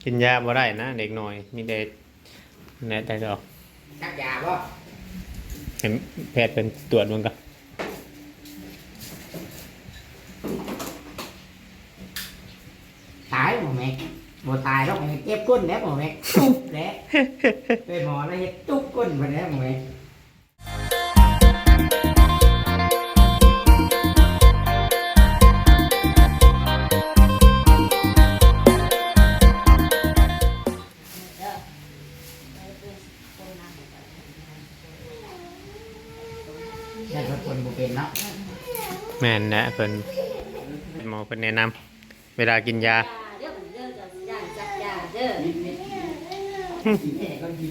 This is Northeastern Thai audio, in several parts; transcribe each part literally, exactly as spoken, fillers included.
กินยาบ่ได้นะเด็กน้อย มีแต่แนะแต่ดอก ซักยาบ่ ให้แพทย์เป็นตรวจเบิ่งก่อน ตายบ่แม่บ่ตายแล้วบ่แม่เจ็บก้นแล้วบ่แม่ตุ๊บแล้วไปหมอแล้วเฮ็ดตุ๊บก้นไปแล้วบ่แม่ ได้คนคนบ่เป็นเนาะ แม่นนะเพิ่นหมอเพิ่นแนะนำ เวลากินยา เด้อมันเด้อจะย่านจักยาเด้อ แม่ก็ดี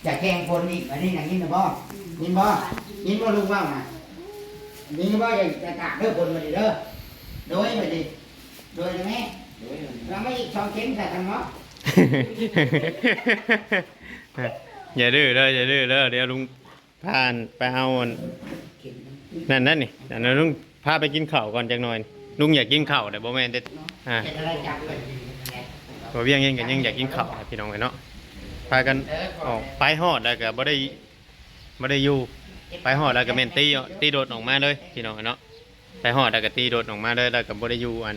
อย่าแกล้งคนอีกอันนี้อย่างนี้นะบ่ยินบ่ยินบ่ลุงว่าน่ะยินบ่อย่าอย่ากราบเด้อคนมาดิเด้อโดยมาดิโดยนะแม่เราไม่อีกสองเข็มใส่กันเนาะ อย่าดื้อเด้ออย่าดื้อเด้อเดี๋ยวลุงพาไปเอาอันนั่นนั่นนี่อันนั้นลุงพาไปกินข้าวก่อนจักหน่อย ลุงอยากกินข้าวแต่บ่แม่นแต่อ่า เป็นอะไรจับเลย บ่เวียงเองก็ยังอยากกินข้าวนะพี่น้องเอ้ยเนาะ พากันออกไปฮอดแล้วก็บ่ได้บ่ได้อยู่ ไปฮอดแล้วก็แม่นตีตีรถออกมาเลยพี่น้องเอ้ยเนาะ ไปฮอดแล้วก็ตีรถออกมาเลย แล้วก็บ่ได้อยู่อัน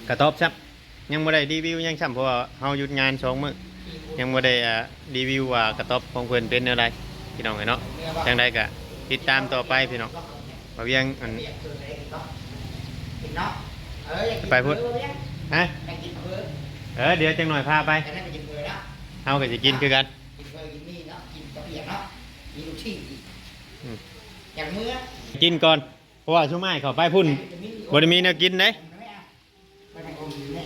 กระต๊อบซ้ำ ยังบ่ได้รีวิวหยังซ้ำ เพราะว่าเฮาหยุดงานสองมื้อ ยังบ่ได้อ่ารีวิวว่ากระต๊อบของเพิ่นเป็นแนวใดพี่น้องเอ้ยเนาะ จั่งใดก็ติดตามต่อไปพี่น้อง บ่เวียงอัน กินเนาะเอออยากกิน ไปพุ้น เออเวียง ฮะ อยากกินเออ เออเดี๋ยวจักหน่อยพาไป แต่นั่นไปกินเออแล้ว เฮาก็สิกินคือกัน กินเออกินนี่เนาะกินกระเปียกเนาะกินลูกชิ้นอีก อืม อย่างเมื่อ กินก่อน เพราะว่าช่วงไม้เขาไปพุ้นบ่ได้มีแนวกินเด้ ไปทางอมนี่แม่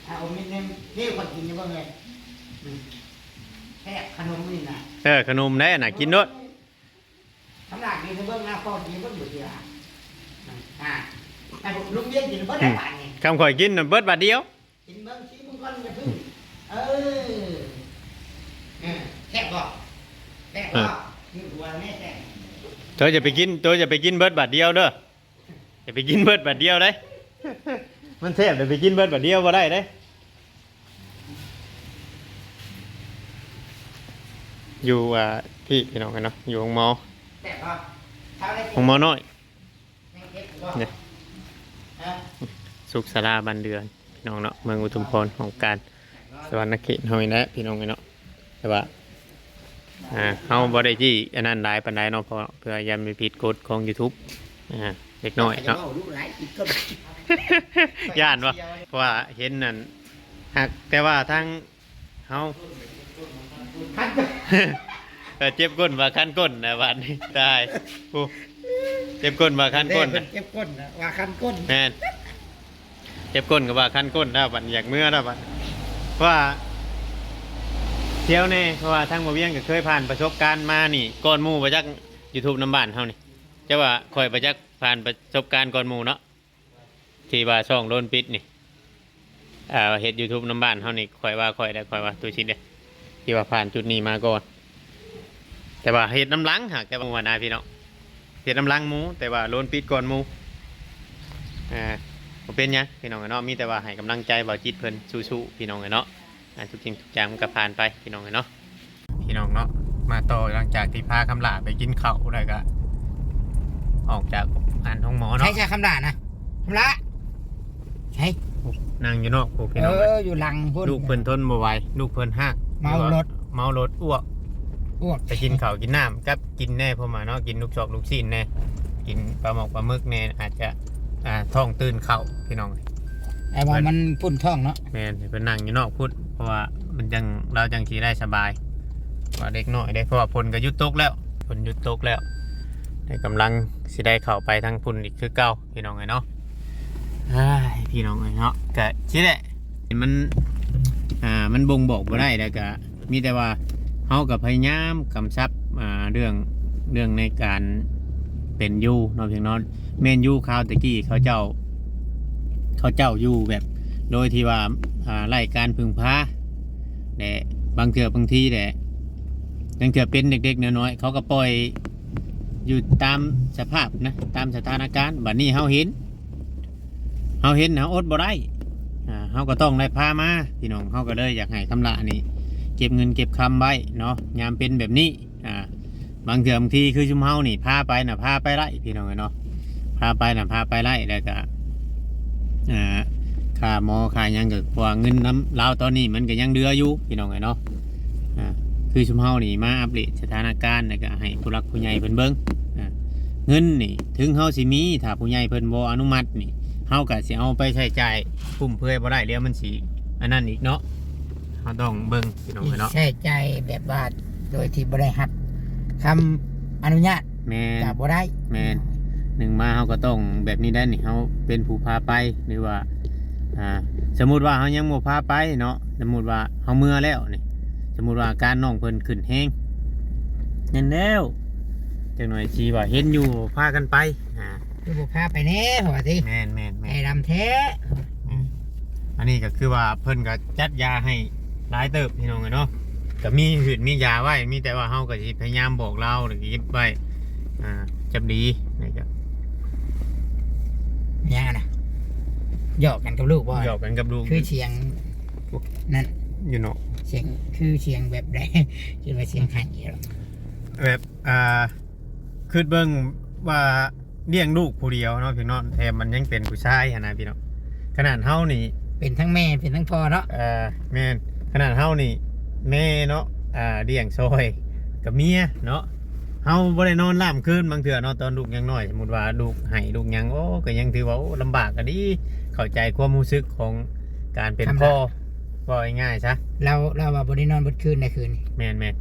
ถ้าอมนิดนึงเรียกคนกินอยู่บ้างเลยอืมแค่ขนมนี่นะ เออขนมได้น่ะกินโลด ขนาดกินเบิ่งหน้าพ่อกินเบิ่งอยู่ที่ละอ่าให้ผมลุงเลี้ยงกินเบิ่งได้บาทนี่ คำข่อยกินน่ะเบิดบาทเดียว กินเบิ่งชี้มึงก่อนอย่าเพิ่งเออเออแซ่บบ่แซ่บบ่นี่หัวแม่แซ่บ เธออย่าไปกินเธออย่าไปกินเบิดบาทเดียวเด้อ อย่าไปกินเบิดบาทเดียวเด้ มันแซ่บเดี๋ยวไปกินเบิดบาทเดียวบ่ได้เด้ อยู่อ่าพี่พี่น้องกันเนาะ อยู่โรงหมอ แซ่บบ่เช้าได้ โรงหมอน้อย แม่งเก็บบ่ เนี่ย ฮะ สุขศาลาบ้านเดือนพี่น้องเนาะ เมืองอุทุมพรของการสวรรณเขตเฮานี่แหละพี่น้องเนาะ แต่ว่า อ่าเฮาบ่ได้จี้อันนั้นหลายปานใดเนาะ เพราะเพื่อยันไปผิดกฎของ YouTube อ่าเล็กน้อยเนาะ ลูกหลายกินก็ ย่านว่าเพราะว่าเห็นนั่นหักแต่ว่าทั้งเฮา พัน เออเจ็บก้นว่าคันก้นนะบาดนี้ตายโอ้เจ็บก้นว่าคันก้นนะ เจ็บก้นนะว่าคันก้น แม่นเจ็บก้นก็ว่าคันก้นแล้วบัดอยากเมือแล้วบัดเพราะว่าเที่ยวแน่เพราะว่าทั้งบ่เวียงก็เคยผ่านประสบการณ์มานี่ก่อนหมู่บ่จัก YouTube นำบ้านเฮานี่จะว่าข่อยบ่จักผ่านประสบการณ์ก่อนหมู่เนาะที่ว่าช่องโดนปิดนี่อ่าเฮ็ด YouTube นำบ้านเฮานี่ข่อยว่าข่อยได้ข่อยว่าตัวชิดเด้ที่ว่าผ่านจุดนี้มาก่อน แต่ว่าเฮ็ดนำหลังหากแต่ว่าหัวหน้าพี่น้องเฮ็ดนำหลังหมู่แต่ว่าโดนปิดก่อนหมู่อ่าบ่เป็นหยังพี่น้องเนาะมีแต่ว่าให้กำลังใจบ่าวจิตเพิ่นสู้ๆพี่น้องเนาะอ่าทุกสิ่งทุกอย่างมันก็ผ่านไปพี่น้องเนาะพี่น้องเนาะมาต่อหลังจากที่พาคำหลาไปกินข้าวแล้วก็ออกจากอันห้องหมอ ใช่ เนาะ ใช่คำด่านะคำละใช่ นั่งอยู่นอกโอ้พี่ เอ น้องเอ้ย ออยู่หลังพุ่น ลูกเพิ่นทนบ่ไหวลูกเพิ่นฮัก เมารถ เมารถอ้วก อ้วก ไปกินข้าวกินน้ำกับกินแน่พอมาเนาะกินลูกซอกลูกชิ้นแน่กินปลาหมอกปลาหมึกแน่อาจจะอ่าท้องตื่นเข้าพี่น้อง ไอ้ว่ามันพุ่นท้องเนาะ แม่นเพิ่นนั่งอยู่นอกพุ้นเพราะว่ามันจังเราจังสิได้สบายว่าเด็กน้อยได้เพราะว่าฝนก็หยุดตกแล้วฝนหยุดตกแล้วได้กำลังสิได้เข้าไปทางพุ้นอีกคือเก่าพี่น้องเอ้ยเนาะอ้ายพี่น้องเอ้ยเนาะก็สิแหละมันอ่ามันบ่งบอกบ่ได้แล้วก็ มีแต่ว่าเฮาก็พยายามกำชับอ่าเรื่องเรื่องในการเป็นอยู่เนาะพี่น้องแม่นอยู่คราวตะกี้เขาเจ้า เขาเจ้าอยู่แบบ โดยที่ว่าอ่าไร้การพึ่งพาและบางเทื่อบางทีแหละบางเทื่อเป็นเด็กๆน้อยๆเขาก็ปล่อยอยู่ตามสภาพนะตามสถานการณ์บัดนี้เฮาเห็นเฮาเห็นเฮาอดบ่ได้ อ่า เฮาก็ต้องได้พามา พี่น้อง เฮาก็เลยอยากให้คำหล้านี่ เก็บเงินเก็บคำไว้เนาะ ยามเป็นแบบนี้ อ่า บางเทื่อบางทีคือชุมเฮานี่ พาไปน่ะ พาไปได้ พี่น้องเอ้ยเนาะ พาไปน่ะ พาไปได้ แล้วก็ อ่า ค่าหมอค่าหยังก็ เพราะว่าเงินนำลาวตอนนี้มันก็ยังเหลืออยู่ พี่น้องเอ้ยเนาะ อ่า คือชุมเฮานี่มาอัปเดตสถานการณ์ แล้วก็ให้ผู้หลักผู้ใหญ่เพิ่นเบิ่ง อ่า เงินนี่ ถึงเฮาสิมี ถ้าผู้ใหญ่เพิ่นบ่อนุมัตินี่ เฮาก็สิเอาไปใช้จ่ายฟุ่มเฟือยบ่ได้ เดี๋ยวมันสิอันนั้นอีกเนาะ เฮาต้องเบิ่ง พี่น้องเอ้ยเนาะ ใช้จ่ายแบบว่าโดยที่บ่ได้รับคำอนุญาต แม่น ก็บ่ได้ แม่น หนึ่งมาเฮาก็ต้องแบบนี้ได้นี่ เฮาเป็นผู้พาไป หรือว่า อ่า สมมุติว่าเฮายังบ่พาไปเนาะ สมมุติว่าเฮาเมือแล้วนี่ สมมุติว่าอาการน้องเพิ่นขึ้นแฮง นั่นแล้ว จักหน่อยสิว่าเห็นอยู่พากันไป อ่า คือบ่พาไปแน่ ว่าติ แม่นๆๆ ใจดำแท้ อืม อันนี้ก็คือว่าเพิ่นก็จัดยาให้หลายเติบ พี่น้องเอ้ยเนาะ ก็มีหืดมียาไว้ มีแต่ว่าเฮาก็สิพยายามบอกลาว แล้วก็เก็บไว้ อ่า จำดีนี่ก็ ยังอะนะ หยอกกันกับลูกบ่ หยอกกันกับลูก คือเสียงนั่น อยู่เนาะ เสียง คือเสียงแบบใด คิดว่าเสียงไห้เหรอ แบบ อ่า คิดเบิ่งว่าเลี้ยงลูกผู้เดียวเนาะพี่น้อง แถมมันยังเป็นผู้ชายหั้นนะพี่น้อง ขนาดเฮานี่ เป็นทั้งแม่เป็นทั้งพ่อเนาะ เอ่อ แม่น ขนาดเฮานี่ แม่เนาะ อ่า เลี้ยงซอยกับเมียเนาะ เฮาบ่ได้นอนหลับคืน บางเทื่อเนาะ ตอนลูกยังน้อย สมมุติว่าลูกไห้ลูกหยัง โอ้ ก็ยังถือว่า โอ้ ลำบากก็ดี เข้าใจความรู้สึกของการเป็นพ่อ เว้าง่ายๆซะ เรา เราว่าบ่ได้นอนเบิดคืนในคืนนี้ แม่น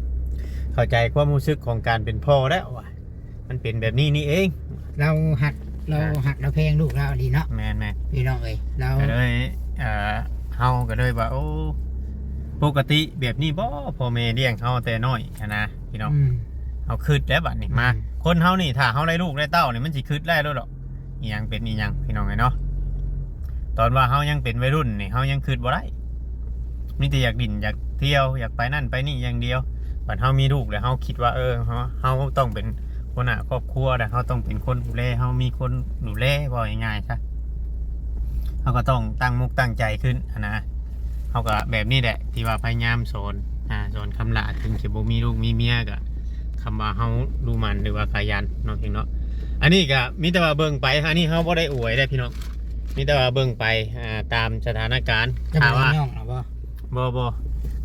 ๆ เข้าใจความรู้สึกของการเป็นพ่อแล้วว่า มันเป็นแบบนี้นี่เอง เราหัก เรา อ่า หักเราแพงลูกเราดีเนาะ แม่นๆ พี่น้องเอ้ย เรา ก็เลย เอ่อ เฮาก็เลยว่า โอ้ ปกติแบบนี้บ่ พ่อแม่เลี้ยงเฮาแต่น้อยหั้นนะพี่น้อง อืม เฮาคิดแล้วบัดนี้มา อืม คนเฮานี่ ถ้าเฮาได้ลูกได้เต้านี่ มันสิคิดได้แล้วดอก อีหยังเป็นอีหยัง พี่น้องเอ้ยเนาะ ตอนว่าเฮายังเป็นวัยรุ่นนี่ เฮายังคิดบ่ได้ มีแต่อยากเล่นอยากเที่ยว อยากไปนั่นไปนี่อย่างเดียว บัดเฮามีลูกแล้ว เฮาคิดว่า เออ เฮา เฮาต้องเป็นหัวหน้าครอบครัวแล้ว เฮาต้องเป็นคนดูแล เฮามีคนดูแล เว้าง่ายๆซะ เฮาก็ต้องตั้งมุกตั้งใจขึ้นหั้นนะ เฮาก็แบบนี้แหละ ที่ว่าพยายามสอน อ่า สอนคำหล้า ถึงสิบ่มีลูกมีเมียก็ คำว่าเฮาดูหมั่นหรือว่าขยันเนาะเพียงเนาะ อันนี้ก็มีแต่ว่าเบิ่งไป อันนี้เฮาบ่ได้อวยเด้พี่น้อง มีแต่ว่าเบิ่งไป อ่า ตามสถานการณ์ จะ ถ้าว่า บ่ย่องเอาบ่ บ่ บ่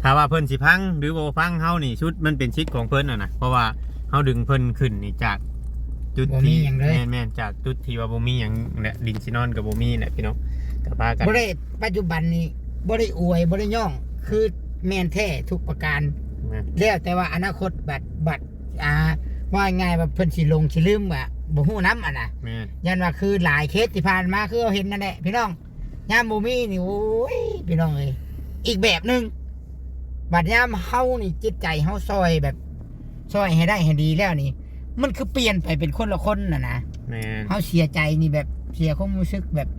ถ้าว่าเพิ่นสิฟังหรือบ่ฟังเฮานี่ สุดมันเป็นสิทธิ์ของเพิ่นน่ะนะ เพราะว่าเฮาดึงเพิ่นขึ้นนี่จากจุด บ่มี ที่ หยังเลย แม่นๆ จากจุดที่ว่าบ่มีหยังแหละ ดินสินอนก็บ่มีแหละพี่น้อง ก็พากัน บ่ได้ ปัจจุบันนี้บ่ได้อวยบ่ได้ย่อง คือแม่นแท้ทุกประการ แม่น แล้วแต่ว่าอนาคตบัด บัด อ่า ว่าง่ายว่าเพิ่นสิหลงสิลืม ว่าบ่ฮู้นำอะนะ แม่น ย้อนว่าคือหลายเคสที่ผ่านมาคือเฮาเห็นนั่นแหละพี่น้อง ยามบ่มีนี่ โอ้ย พี่น้องเอ้ย อีกแบบหนึ่ง บัดยามเฮานี่จิตใจเฮาซอยแบบ ซอยให้ได้ให้ดีแล้วนี่ มันคือเปลี่ยนไปเป็นคนละคนน่ะนะ แม่น เฮาเสียใจนี่แบบเสียความรู้สึกแบบ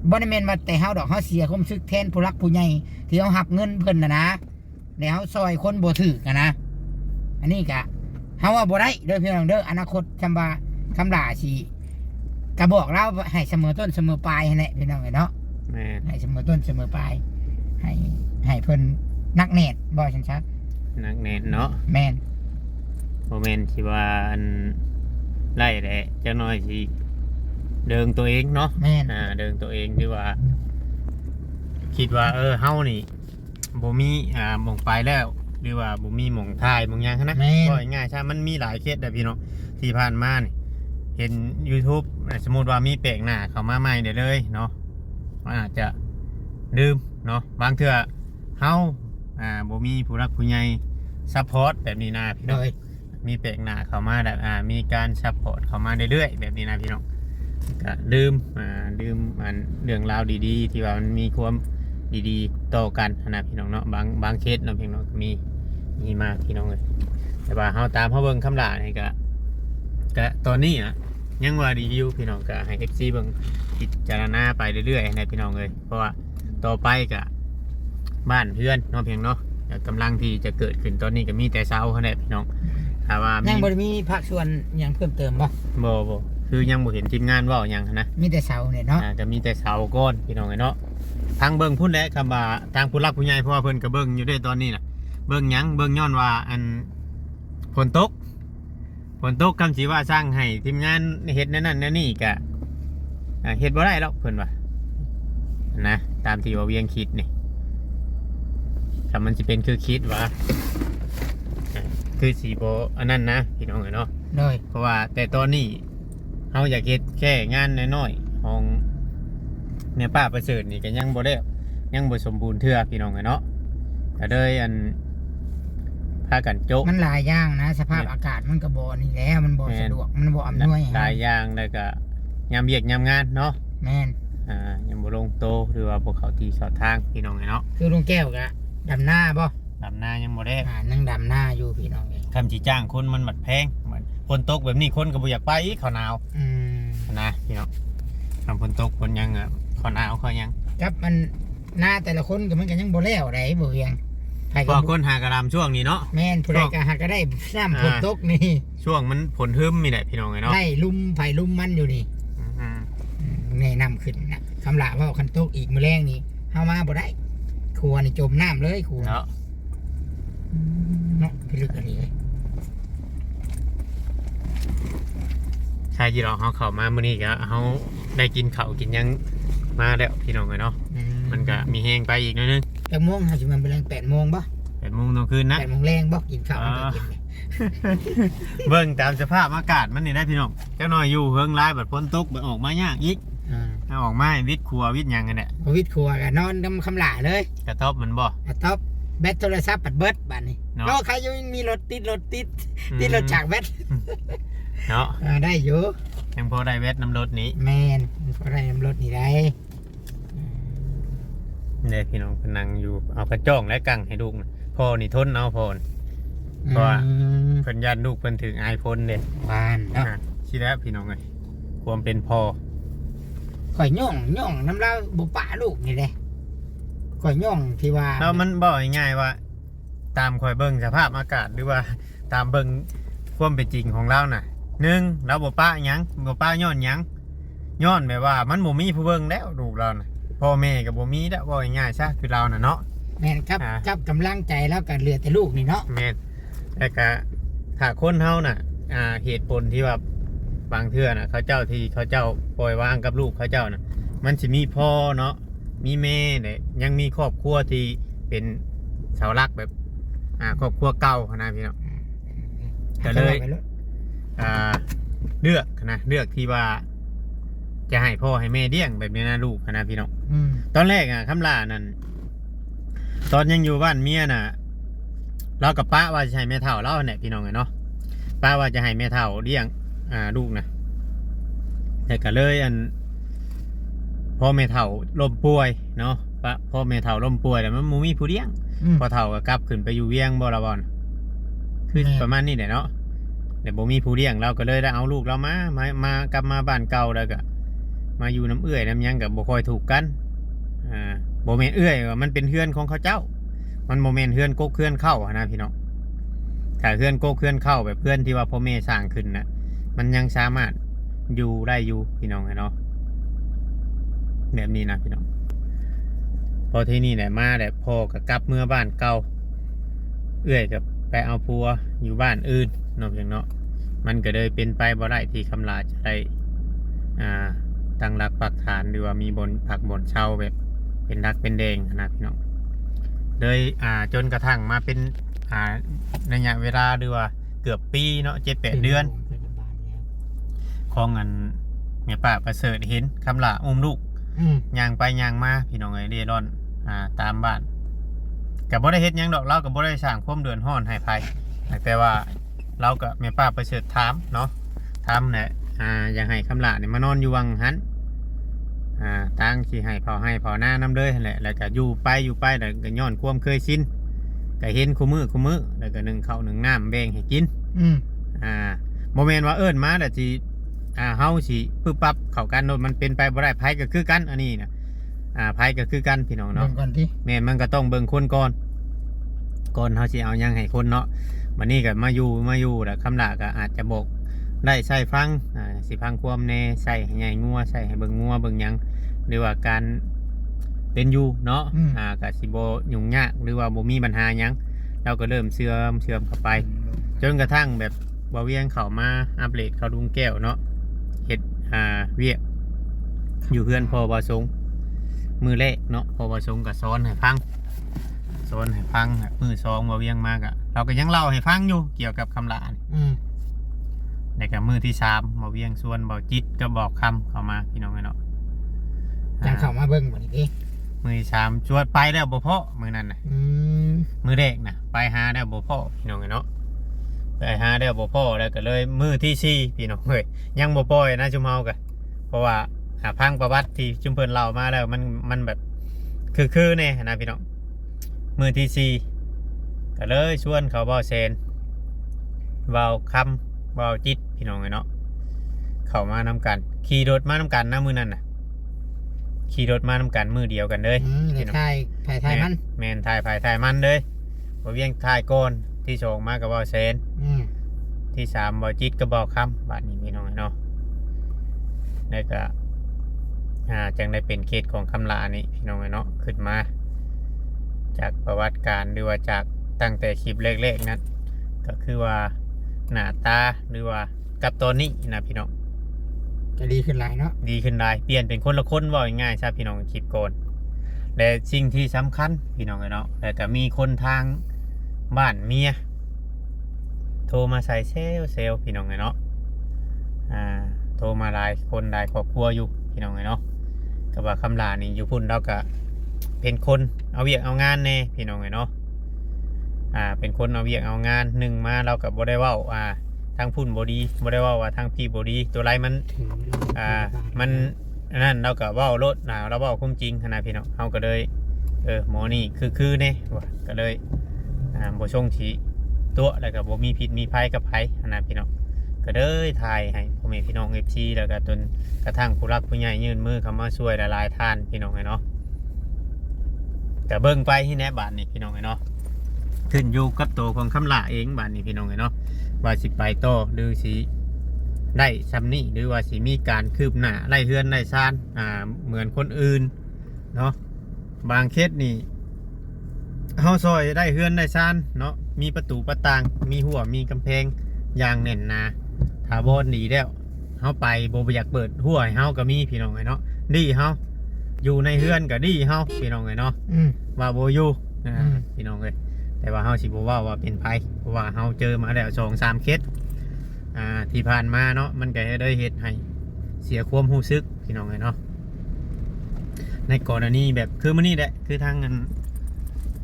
บ่ได้แม่นว่าแต่เฮาดอก เฮาเสียความรู้สึกแทนผู้หลักผู้ใหญ่ที่เฮารับเงินเพิ่นน่ะนะ แล้วเฮาซอยคนบ่ถูกอะนะ อันนี้กะ เฮาว่าบ่ได้เด้อพี่น้องเด้อ อนาคตคำว่า คำหล้าสิ ก็บอกลาวให้เสมอต้นเสมอปลายหั้นแหละพี่น้องเอ้ยเนาะ แม่น ให้เสมอต้นเสมอปลาย ให้ ให้เพิ่นหนักแน่น ว่าซั่นซะ หนักแน่นเนาะ แม่น บ่แม่นสิว่าอัน ไล่แหละ จักหน่อยสิเดิงตัวเองเนาะ แม่น อ่า เดิงตัวเอง หรือว่า คิดว่า เออ เฮานี่ บ่มี อ่า หม่องไปแล้ว หรือว่าบ่มีหม่องถ่ายหม่องหยังหั้นนะ แม่น เว้าง่ายๆซะ มันมีหลายเคสเด้อพี่น้อง ที่ผ่านมานี่ เห็น YouTube อ่า สมมุติว่ามีแปลกหน้าเข้ามาใหม่ได้เลยเนาะ มันอาจจะลืมเนาะ บางเทื่อเฮา อ่า บ่มีผู้หลักผู้ใหญ่ซัปพอร์ตแบบนี้นะพี่น้อง โดย มีแปลกหน้าเข้ามาแบบ อ่า มีการซัปพอร์ตเข้ามาเรื่อยๆแบบนี้นะพี่น้อง ก็ลืม อ่า ลืมอันเรื่องราวดีๆ ที่ว่ามันมีความดีๆต่อกันหั้นนะพี่น้องเนาะ บาง บางเคสเนาะพี่น้อง มี มีมาพี่น้องเอ้ย แต่ว่าเฮาตามเฮาเบิ่งคำหล้านี่ก็ ก็ตอนนี้อะ ยังว่าดีอยู่พี่น้อง ก็ให้ เอฟซี เบิ่งพิจารณาไปเรื่อยๆนะพี่น้องเอ้ย เพราะว่าต่อไปก็บ้านเฮือนเนาะเพียงเนาะ ก็กำลังที่จะเกิดขึ้น ตอนนี้ก็มีแต่เสาหั้นแหละพี่น้อง ถ้าว่ามี ยังบ่ได้มีภาคส่วนหยังเพิ่มเติมบ่ บ่ บ่ คือยังบ่เห็นทีมงานเว้าหยังหั้นนะ มีแต่เสาเนี่ยเนาะ อ่า ก็มีแต่เสาก่อนพี่น้องเอ้ยเนาะ ทางเบิ่งพุ้นแหละ คำว่าทางผู้หลักผู้ใหญ่ เพราะว่าเพิ่นก็เบิ่งอยู่เด้ตอนนี้น่ะ เบิ่งหยัง เบิ่งย้อนว่าอันฝนตก ฝนตก คำสิว่าสั่งให้ทีมงานเฮ็ดแนวนั้นแนวนี้ก็ อ่า เฮ็ดบ่ได้หรอกเพิ่นว่านะ ตามที่บ่าวเวียงคิดนี่ ถ้ามันสิเป็นคือคิดว่า อ่า คือสิบ่อันนั้นนะพี่น้องเอ้ยเนาะ โดย เพราะว่าแต่ตอนนี้ เฮาอยากเฮ็ดแค่งานน้อยๆ ของแม่ป้าประเสริฐนี่ก็ยังบ่แล้ว ยังบ่สมบูรณ์เทื่อพี่น้องเอ้ยเนาะ ก็เลยอัน พากันโจ๊ะ มันหลายอย่างนะ สภาพ แม่น อากาศมันก็บ่นี่แหละ มันบ่ แม่น สะดวก มันบ่อำนวยให้ หลายอย่าง แล้วก็ยามเวียกยามงานเนาะ แม่น อ่า ยังบ่ลงโต หรือว่าบ่เข้าที่เข้าทางพี่น้องเอ้ยเนาะ คือลุงแก้วก็ดำนาบ่ ดำนายังบ่แล้ว อ่า ยังดำนาอยู่พี่น้องเอ้ย คำสิจ้างคนมันบัดแพง บัดฝนตกแบบนี้คนก็บ่อยากไปอีก เขาหนาว อืม นะพี่น้อง คำฝนตกฝนหยังอะ เขาหนาวเขาหยัง ครับมัน นาแต่ละคนก็มันก็ยังบ่แล้วได๋บ่เวียง ไผ เพ ก็ ราะคนหากระดำช่วงนี้เนาะ แม่น ผู้ใด ช่วง ก็หากระได้น้ำ อ่า ฝนตกนี่ ช่วงมันฝนหึมนี่แหละพี่น้องเอ้ยเนาะ ได้ลุ่มไผลุ่มมันอยู่นี่ อืม อืม แนะนำขึ้นนะ คำหลาเว้าคันตกอีกมื้อแลงนี่ เฮามาบ่ได้ ครัวนี่จมน้ำเลยครัว เนาะ เนาะ พิลึกอันนี้เลย ใช่ ที่เราเฮาเข้ามามื้อนี้ก็เฮาได้กินข้าวกินหยังมาแล้วพี่น้องเอ้ยเนาะ อืม มันก็มีแฮงไปอีกหน่อยนึง จักโมงเฮาสิมามื้อแลง แปดโมงบ่ แปดโมงเที่ยงคืนนะ แปดโมงแลงบ่ กินข้าว อ่า มันก็กินเลย เบิ่งตามสภาพอากาศมันนี่ได้พี่น้อง จักหน่อยอยู่เฮิงหลายบัดฝนตกบัดออกมายากอีก อ่า เอาออกมาให้วิดครัววิดหยังกันแหละ บ่วิดครัวก็นอนนำคำหลาเลย กระต๊อบมันบ่ กระต๊อบ แบตโทรศัพท์บัดเบิดบัดนี้ เนาะ ก็ใครอยู่ยังมีรถติดรถติด อืม ติดรถจากแบต เนาะ เออ ได้อยู่ ยังพอได้แบตนำรถนี้ แม่น พอได้นำรถนี่ได้ เนี่ยพี่น้องเพิ่นนั่งอยู่ เอากระจ้องและกังให้ลูกนะ พ่อนี่ทนเอาพ่อนี่ เพราะว่า อืม เพิ่นย่านลูกเพิ่นถือไอโฟนเด้ บ้านเนาะ อ่ะ สิแล้วพี่น้องเอ้ย ความเป็นพ่อ ข่อยย่อง ย่องนำลาวบ่ปะลูกนี่เด้ ข่อยย่องที่ว่า แล้วมันบอกง่ายๆว่า ตามข่อยเบิ่งสภาพอากาศ หรือว่าตามเบิ่งความเป็นจริงของลาวน่ะ หนึ่ง ลาวบ่ปะหยัง บ่ปะย้อนหยัง ย้อนแบบว่ามันบ่มีผู้เบิ่งแล้วลูกลาวน่ะ พ่อแม่ก็บ่มีแล้ว เว้าง่ายๆซะ คือลาวน่ะเนาะ แม่นครับ อ่า กับกำลังใจลาวก็เหลือแต่ลูกนี่เนาะ แม่น แล้วก็ถ้าคนเฮาน่ะ อ่า เหตุผลที่ว่าบางเทื่อน่ะ เขาเจ้าที่เขาเจ้าปล่อยวางกับลูกเขาเจ้าน่ะ มันสิมีพ่อเนาะ มีแม่เนี่ย ยังมีครอบครัวที่เป็นเสาหลักแบบ อ่า ครอบครัวเก่าหั้นนะพี่น้อง อืม ก็เลย ไปโลด อ่า เลือกนะ เลือกที่ว่า จะให้พ่อให้แม่เลี้ยงแบบนี้นะลูกหั้นนะพี่น้อง อืม ตอนแรกอ่ะ คำหลานั่น ตอนยังอยู่บ้านเมียน่ะ ลาวก็ปะว่าจะให้แม่เฒ่าลาวเนี่ยพี่น้องเอ้ยเนาะ ปะว่าจะให้แม่เฒ่าเลี้ยง อ่า ลูกนะ แต่ก็เลยอัน พ่อแม่เฒ่าล้มป่วยเนาะ ปะ พ่อแม่เฒ่าล้มป่วยแล้วมันบ่มีผู้เลี้ยง อืม พ่อเฒ่าก็กลับขึ้นไปอยู่เวียงบ่ละบ่อน คือ แม่น ประมาณนี้แหละเนาะ แต่บ่มีผู้เลี้ยง ลาวก็เลยได้เอาลูกลาวมา มา มากลับมาบ้านเก่า แล้วก็มาอยู่นำเอื้อยนำหยังก็บ่ค่อยถูกกัน อ่า บ่แม่นเอื้อย ว่ามันเป็นเฮือนของเขาเจ้า มันบ่แม่นเฮือนกกเฮือนเข้าหั้นนะพี่น้อง ถ้าเฮือนกกเฮือนเข้าแบบเฮือนที่ว่าพ่อแม่สร้างขึ้นน่ะ มันยังสามารถอยู่ได้อยู่พี่น้องเอ้ยเนาะ แบบนี้นะพี่น้อง พอทีนี้แหละมาแหละ พ่อก็กลับเมือบ้านเก่า เอื้อยก็ไปเอาผัวอยู่บ้านอื่นเนาะพี่น้องเนาะ มันก็เลยเป็นไปบ่ได้ที่คำหลาจะได้ อ่า ตั้งหลักปักฐาน หรือว่ามีบ่อนพักบ่อนเช่าแบบเป็นหลักเป็นแดงหั้นนะพี่น้อง เลย อ่า จนกระทั่งมาเป็น อ่า ระยะเวลาหรือว่าเกือบปีเนาะ เจ็ดแปดเดือน เป็นโรงพยาบาลแล้ว ของอันแม่ป้าประเสริฐเห็นคำหลาอุ้มลูก อืม ย่างไปย่างมาพี่น้องเอ้ย เร่ร่อน อ่า ตามบ้าน ก็บ่ได้เฮ็ดหยังดอก ลาวก็บ่ได้สร้างความเดือดร้อนให้ไผ แต่ว่าลาวก็แม่ป้าประเสริฐถามเนาะ ถามแหละ อ่า อยากให้คำหลานี่มานอนอยู่วังหั้น อ่า ตั้งสิให้เผาไฮ่เผานานำเลยหั้นแหละ แล้วก็อยู่ไปอยู่ไป แล้วก็ย้อนความเคยชิน ก็เห็นคู่มื้อคู่มื้อ แล้วก็นึ่งข้าวนึ่งน้ำแบ่งให้กิน อืม อ่า บ่แม่นว่าเอิ้นมาแล้วสิ อ่า เฮาสิปึ๊บปั๊บเข้ากันโลด มันเป็นไปบ่ได้ ไผก็คือกัน อันนี้นะ อ่า ไผก็คือกันพี่น้องเนาะ เบิ่งก่อนติ แม่น มันก็ต้องเบิ่งคนก่อน ก่อนเฮาสิเอาหยังให้คนเนาะ บัดนี้ก็มาอยู่ มาอยู่แล้วคำหลาก็อาจจะบอกได้ใช้ฟัง อ่า สิฟังความแหน่ ใช้ให้ใหญ่งัว ใช้ให้เบิ่งงัวเบิ่งหยัง หรือว่าการ เป็นอยู่เนาะ อืม อ่าก็สิบ่ยุ่งยากหรือว่าบ่มีปัญหาหยัง เราก็เริ่มเชื่อมเชื่อมเข้าไป อืม จนกระทั่งแบบบ่าวเวียงเข้ามาอัปเดตเข้าลุงแก้วเนาะ เฮ็ดอ่าเวียกอยู่เฮือนพ่อบ่าวสง มื้อแรกเนาะ พ่อบ่าวสงก็สอนให้ฟัง สอนให้ฟัง มื้อสองบ่าวเวียงมาก็ เราก็ยังเล่าให้ฟังอยู่เกี่ยวกับคำหลานี่ อืม แล้วก็มื้อที่สามบ่าวเวียงชวนบ่าวจิตกับบ่าวคำเข้ามาพี่น้องเอ้ยเนาะ จังเข้ามาเบิ่งบัดนี้ติ มื้อที่สามชวนไปแล้วบ่พ้อมื้อนั้นน่ะ อืม มื้อแรกน่ะ ไปหาแล้วบ่พ้อพี่น้องเอ้ยเนาะ ไปหาแล้วบ่พ้อแล้วก็เลยมื้อที่สี่พี่น้องเอ้ย ยังบ่ปล่อยนะชุมเฮาก็ เพราะว่าหาฟังประวัติที่ชุมเพิ่นเล่ามาแล้วมัน มันแบบ คือๆแน่นะพี่น้อง มื้อที่สี่ก็เลยชวนเขาบ่าวแสน บ่าวคำ บ่าวจิตพี่น้องเอ้ยเนาะ เข้ามานำกัน ขี่รถมานำกันนะมื้อนั้นน่ะ ขี่รถมานำกันมื้อเดียวกันเลย อืม พี่น้อง ถ่ายไผถ่ายมัน แม่น แม่น ถ่ายไผถ่ายมันเลย บ่าวเวียงถ่ายก่อน ที่สองมากับบ่าวแสน อืม ที่สามบ่าวจิตกับบ่าวคำ บัดนี้พี่น้องเนาะ แล้วก็ อ่า จังได้เป็นเคสของคำหลานี่พี่น้องเนาะ ขึ้นมา จากประวัติการหรือว่าจากตั้งแต่คลิปแรกๆนั้น ก็คือว่าหน้าตาหรือว่ากับตอนนี้นะพี่น้อง ก็ดีขึ้นหลายเนาะ ดีขึ้นหลาย เปลี่ยนเป็นคนละคน เว้าง่ายๆซะพี่น้อง คลิปก่อน และสิ่งที่สำคัญพี่น้องเอ้ยเนาะ แล้วก็มีคนทางบ้านเมีย โทรมาใส่แซวๆพี่น้องเอ้ยเนาะ อ่า โทรมาหลายคนหลายครอบครัวอยู่พี่น้องเอ้ยเนาะ ก็ว่าคำหลานี่อยู่พุ้น เราก็เป็นคนเอาเวียกเอางานแน่พี่น้องเอ้ยเนาะ อ่า เป็นคนเอาเวียกเอางาน หนึ่งมาเราก็บ่ได้เว้า อ่า ทางพุ้นบ่ดี บ่ได้เว้าว่าทางพี่บ่ดี ตัวใดมัน ถึง อ่า มันอันนั้นเราก็เว้าโลดนะ เราเว้าความจริงหั้นนะพี่น้อง เฮาก็เลย เออ หมอนี่คือๆแน่ว่า ก็เลย อ่า บ่ส่งสิตัว แล้วก็บ่มีพิษมีภัยกับไผหั้นนะพี่น้อง ก็เลยถ่ายให้พ่อแม่พี่น้อง เอฟซี แล้วก็จนกระทั่งผู้หลักผู้ใหญ่ยื่นมือเข้ามาช่วยหลายๆท่านพี่น้องเอ้ยเนาะ ก็เบิ่งไปหั้นแหละบาดนี้พี่น้องเอ้ยเนาะ ขึ้นอยู่กับตัวของคำหลาเองบาดนี้พี่น้องเอ้ยเนาะ ว่าสิไปต่อหรือสิได้ส่ำนี้ หรือว่าสิมีการคืบหน้าไล่เฮือนไล่ซาน อ่า เหมือนคนอื่นเนาะ บางเคสนี่ เฮาซอยได้เฮือนได้ซานเนาะ มีประตูประต่าง มีรั้วมีกำแพงอย่างแน่นหนา ถาวรดีแล้ว เฮาไปบ่อยากเปิดรั้วให้เฮาก็มีพี่น้องเอ้ยเนาะ ดีเฮา อยู่ในเฮือนก็ดีเฮาพี่น้องเอ้ยเนาะ อืม ว่าบ่อยู่นะ อืม พี่น้องเอ้ย แต่ว่าเฮาสิบ่เว้าว่าเป็นไผ เพราะว่าเฮาเจอมาแล้วสองสามเคส อ่า ที่ผ่านมาเนาะ มันก็ได้เฮ็ดให้เสียความรู้สึกพี่น้องเอ้ยเนาะ ในกรณีแบบคือมื้อนี้แหละ คือทางอัน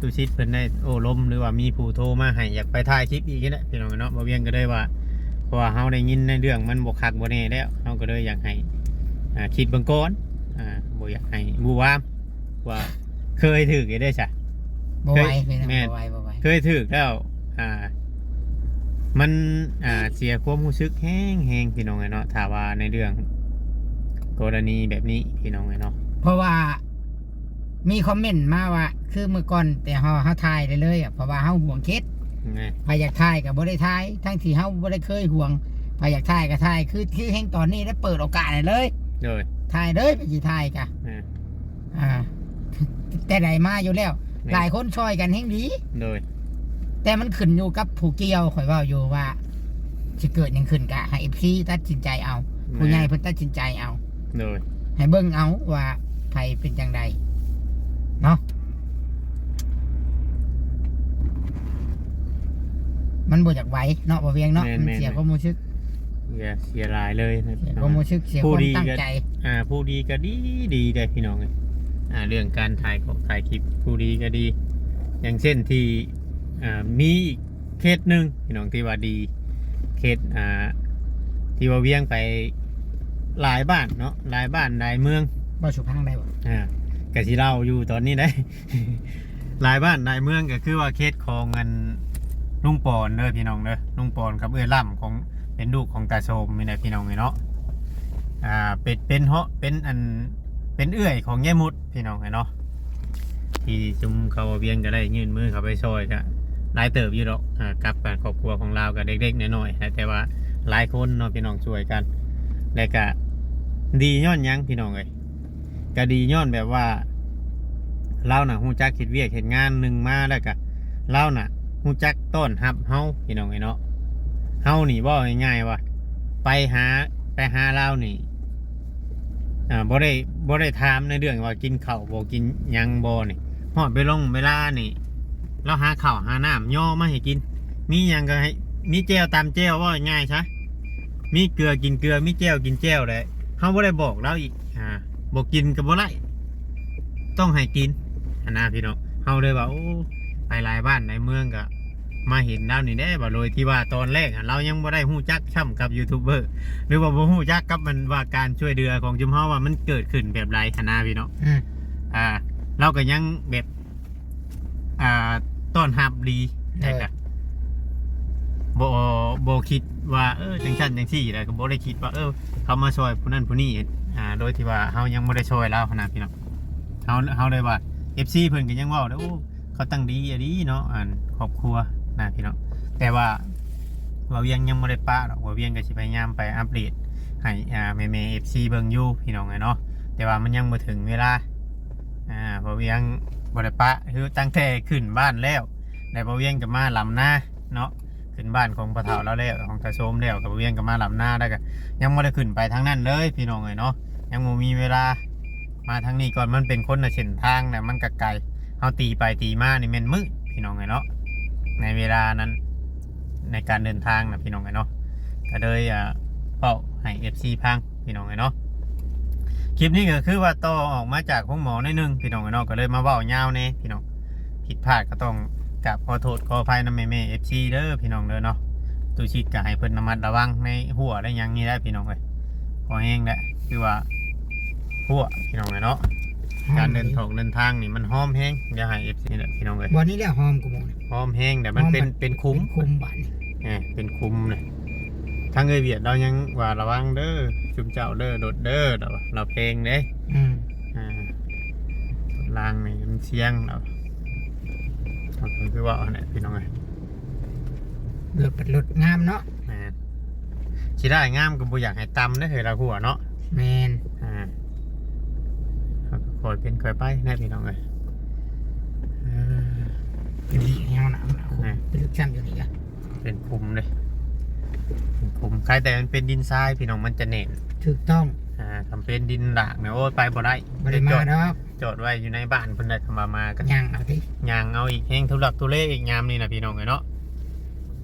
ตุสิตเพิ่นได้โอ้ลม หรือว่ามีผู้โทรมาให้อยากไปถ่ายคลิปอีกนี่แหละพี่น้องเอ้ยเนาะ บ่าวเวียงก็ได้ว่า เพราะว่าเฮาได้ยินในเรื่องมันบ่คักบ่แน่แล้ว เฮาก็เลยอยากให้ อ่า คิดเบิ่งก่อน อ่า บ่อยากให้บู้วาม ว่าเคยถืกอยู่ได้ซะ บ่ไหว เคย พี่น้อง แม่น บ่ไหวบ่ไหว เคยถืกแล้ว อ่า มัน อ่า เสียความรู้สึกแฮงๆพี่น้องเอ้ยเนาะ ถ้าว่าในเรื่องกรณีแบบนี้พี่น้องเอ้ยเนาะ เพราะว่า มีคอมเมนต์มาว่า คือมื้อก่อนแต่เฮาเฮาถ่ายได้เลยอะ เพราะว่าเฮาห่วงเคส ไง ไผอยากถ่ายก็บ่ได้ถ่าย ทั้งที่เฮาบ่ได้เคยห่วง ไผอยากถ่ายก็ถ่าย คือคือแฮงตอนนี้ได้เปิดโอกาสให้เลย โดย ถ่ายเลย ไปสิถ่ายกะ อ่า อ่า แต่ใดมาอยู่แล้ว แม่น หลายคนช่วยกันแฮงดี โดย แต่มันขึ้นอยู่กับผู้เกี่ยว ข่อยเว้าอยู่ว่า สิเกิดหยังขึ้นกะให้ เอฟซี ตัดสินใจเอา แม่น ผู้ใหญ่เพิ่นตัดสินใจเอา โดย ให้เบิ่งเอาว่าไผเป็นจังใดเนาะ มันบ่อยากไหวเนาะ บ่าวเวียงเนาะ แม่น มัน แม่น เสีย แม่น ความรู้สึก เสีย เสียหลายเลยนะ เสียความรู้สึก เสียความตั้งใจ อ่า ผู้ดีก็ดี ดีได้พี่น้องเอ้ย อ่า เรื่องการถ่ายของถ่ายคลิป ผู้ดีก็ดี อย่างเช่นที่ อ่า มีอีกเคสหนึ่งพี่น้องที่ว่าดี เคส อ่า ที่ว่าเวียงไปหลายบ้านเนาะ หลายบ้านหลายเมือง บ่สุพังได้บ่ อ่า ก็สิเล่าอยู่ตอนนี้ได้ หลายบ้านหลายเมืองก็คือว่าเคสของอันลุงปอนเด้อพี่น้องเด้อ ลุงปอนกับเอื้อยล่ำของ เป็นลูกของตาโสมนี่แหละพี่น้องเอ้ยเนาะ อ่า เป็น เป็นเหาะ เป็นอัน เป็นเอื้อยของยายมุดพี่น้องเอ้ยเนาะ ที่ซุมเขาเวียงก็ได้ยื่นมือเข้าไปช่วยก็หลายเติบอยู่ดอก อ่า กับครอบครัวของลาวก็เล็กๆน้อยๆนะ แต่ว่าหลายคนเนาะพี่น้องช่วยกัน และก็ดีย้อนหยังพี่น้องเอ้ย ก็ดีย้อนแบบว่า ลาวน่ะฮู้จักเฮ็ดเวียกเฮ็ดงาน หนึ่งมาแล้วก็ลาวน่ะฮู้จักต้อนรับเฮา พี่น้องเอ้ยเนาะ เฮานี่เว้าง่ายๆว่า ไปหา ไปหาลาวนี่ อ่า บ่ได้ บ่ได้ถามในเรื่องว่ากินข้าวบ่ กินหยังบ่นี่ ฮอดไปลงเวลานี่ ลาวหาข้าวหาน้ำย่อมาให้กิน มีหยังก็ให้ มีแจ่วตำแจ่ว เว้าง่ายๆซะ มีเกลือกินเกลือ มีแจ่วกินแจ่วแหละ เฮาบ่ได้บอกลาวอีก อ่า บ่กินก็บ่ได้ ต้องให้กิน หั้นนะพี่น้อง เฮาเลยว่า โอ้ ไปหลายบ้านหลายเมืองก็มาเห็นลาวนี่แหละ ว่าโดยที่ว่าตอนแรกอะ ลาวยังบ่ได้ฮู้จักซ้ำกับยูทูบเบอร์ หรือว่าบ่ฮู้จักกับมันว่าการช่วยเหลือของชุมเฮาว่ามันเกิดขึ้นแบบใด หั้นนะพี่น้อง อืม อ่า ลาวก็ยังแบบ อ่า ต้อนรับดี โดย แต่ก็บ่ บ่คิดว่า เออ จังซั่นจังซี่ แล้วก็บ่ได้คิดว่า เออ เขามาช่วยผู้นั้นผู้นี้ อ่า โดยที่ว่าเฮายังบ่ได้ช่วยลาว หั้นนะพี่น้อง เฮา เฮาเลยว่า เอฟซี เพิ่นก็ยังเว้าเลย โอ้ เขาตั้งดีอะดีเนาะ อันครอบครัวนะพี่น้อง แต่ว่าบ่าวเวียงยังบ่ได้ปะดอก บ่าวเวียงก็สิพยายามไปอัปเดตให้ อ่า แม่ๆ เอฟซี เบิ่งอยู่พี่น้องเอ้ยเนาะ แต่ว่ามันยังบ่ถึงเวลา อ่า บ่าวเวียงบ่ได้ปะ คือตั้งแต่ขึ้นบ้านแล้ว แล้วบ่าวเวียงก็มาลำนาเนาะ ขึ้นบ้านของพ่อเฒ่าลาวแล้ว ของตาโสมแล้ว ก็บ่าวเวียงก็มาลำนา แล้วก็ยังบ่ได้ขึ้นไปทางนั้นเลยพี่น้องเอ้ยเนาะ ยังบ่มีเวลา มาทางนี้ก่อน มันเป็นคนละเส้นทางนะ มันก็ไกล เฮาตีไปตีมานี่แม่นมื้อ พี่น้องเอ้ยเนาะ ในเวลานั้น ในการเดินทางนะพี่น้องเอ้ยเนาะ ก็เลย อ่า เว้าให้ เอฟซี ฟังพี่น้องเอ้ยเนาะ คลิปนี้ก็คือว่าต่อออกมาจากโรงหมอหน่อยหนึ่งพี่น้องเอ้ยเนาะ ก็เลยมาเว้ายาวแน่พี่น้อง ผิดพลาดก็ต้องกราบขอโทษขออภัยนำแม่ๆ เอฟซี เด้อพี่น้องเด้อเนาะ ตู้ชิดก็ให้เพิ่นระมัดระวังในหัวและหยังนี่แหละพี่น้องเอ้ย พอแห้งแล้ว คือว่าหัวพี่น้องเอ้ยเนาะ การเดินทางเดินทางนี่มันหอมแฮง เดี๋ยวให้ เอฟซี นี่แหละพี่น้องเอ้ย บ่อนนี้แหละหอมกว่าหมู่นะ หอมแฮง แต่มันเป็น หอมแบบ เป็นขุม เป็นขุมบาดนี่ เออ เป็นขุมเลย ทางเอ้ยเวียดลาวยังว่าระวังเด้อ ชุมเจ้าเด้อ รถเด้อ ลาว ลาวแพงเด้ อืม อ่า รางนี่มันเสี่ยง ลาว มันคือว่าอันนี้พี่น้องเอ้ย รถเป็นรถงามเนาะ แม่น สิได้งามก็บ่อยากให้ต่ำเด้อ เฮ้ย ลาวหัวเนาะ แม่น อ่า เฮาก็ค่อยเป็นค่อยไปนะพี่น้องเอ้ย เออ เป็นหลีกแนวหนังนะ อ่า เป็นลึกซ้ำอยู่นี่กะ เป็นขุมเลย เป็นขุม ใครแต่มันเป็นดินทรายพี่น้อง มันจะแน่น ถูกต้อง อ่า คันเป็นดินดากเนี่ย โอ้ย ไปบ่ได้ บ่ได้มาดอก จอดไว้อยู่ในบ้านเพิ่นได้ คันว่ามาก็ ย่างเอาติ ย่างเอาอีก แฮงทุลักทุเลอีกยามนี้นะพี่น้องเอ้ยเนาะ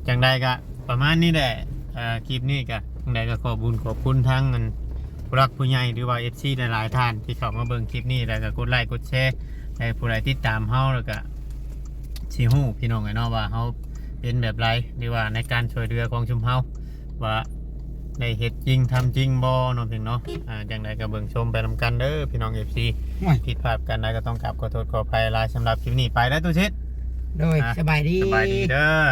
จังใดก็ประมาณนี้แหละ อ่า คลิปนี้ก็จังใดก็ขอบุญขอบคุณทั้งอันผู้หลักผู้ใหญ่ หรือว่า เอฟซี หลายๆ ท่านที่เข้ามาเบิ่งคลิปนี้ แล้วก็กดไลค์กดแชร์ ให้ผู้ใดติดตามเฮา แล้วก็สิฮู้พี่น้องเอ้ยเนาะ ว่าเฮาเป็นแบบใด หรือว่าในการช่วยเหลือของชุมเฮา ว่าได้เฮ็ดจริงทำจริงบ่เนาะพี่น้องเนาะ อ่า จังใดก็เบิ่งชมไปนำกันเด้อพี่น้อง เอฟซี โอ้ย ผิดพลาดกันใดก็ต้องกราบขอโทษขออภัยหลาย สำหรับคลิปนี้ไปแล้ว ตู้ชิด โดย อ่ะ สบายดี สบายดีเด้อ